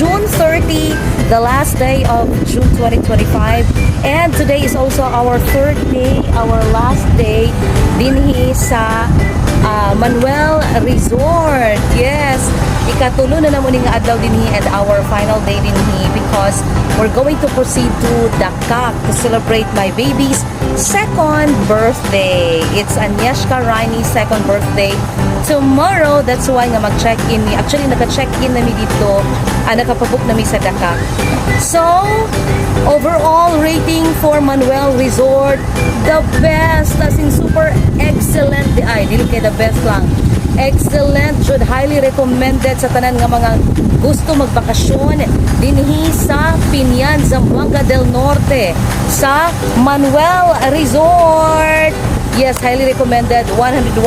June 30, the last day of June 2025. And today is also our third day, our last day dinhi sa Manuel Resort. Yes, ikatulo na namo ni nga adlaw dinhi and our final day dinhi because we're going to proceed to Dakak to celebrate my baby's second birthday. It's Agnieszka Raini's second birthday tomorrow. That's why nga mag-check-in mi. Actually, naka-check-in na mi dito. Nakapabook na mi sa Dakak. So, overall rating for Manuel Resort, the best. As in, super excellent. Di ay, dili kay the best lang. Excellent jud, highly recommended sa tanan nga mga gusto magbakasyon dinhi sa Pinian, Zamboanga del Norte, sa Manuel Resort. Yes, highly recommended. 101%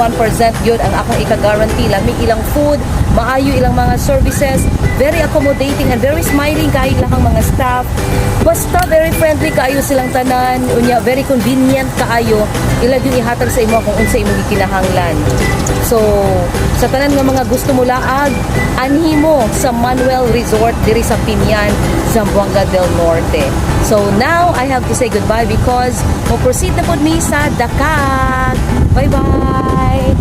yun ang akong ika-guarantee. Lami ilang food, maayo ilang mga services, very accommodating and very smiling kaayo ilang mga staff. Basta very friendly kaayo silang tanan, unya very convenient kaayo. Ila yung ihatag sa imo kung unsa imong gikinahanglan. So, sa tanan nga mga gusto mo laag, anhi mo sa Manuel Resort diri sa Pinian, Zamboanga del Norte. So now I have to say goodbye because mo proceed na pod mi sa Dakak. Bye-bye.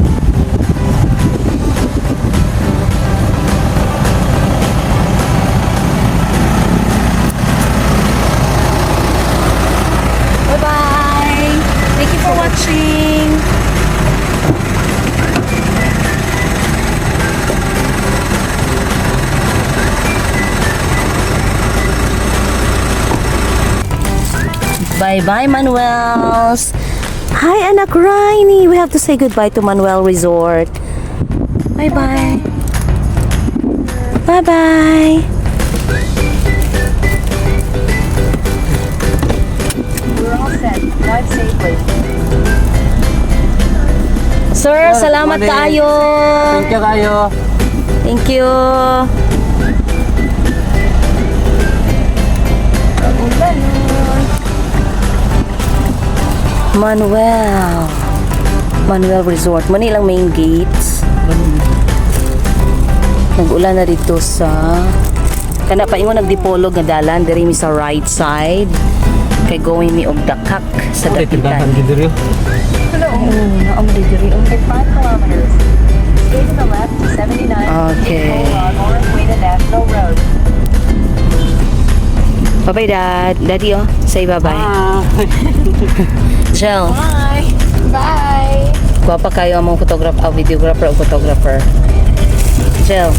Bye-bye. Thank you for watching. Bye-bye, Manuels. Hi, anak Rainy. We have to say goodbye to Manuel Resort. Bye-bye. Bye-bye. We're all set. Drive safely. Sir, salamat Morning. Kaayo. Thank you kayo. Thank you. Kaulan. Manuel. Manuel Resort. Manilang main gates. Nag-ulan na dito sa kana pa ingon nagdipolog nga dalan diri mi sa right side kay going mi og Dakak sa Ay, Dapitan. tindahan gid diri. Naa mo diri oh. In 5 kilometers, stay to the left to 79 Okay. Oroquieta National Road. Bye-bye, Dad. Daddy, oh. Say bye-bye. Jill. Bye. Bye. Gwapa kayo among photographer, videographer o photographer. Jill.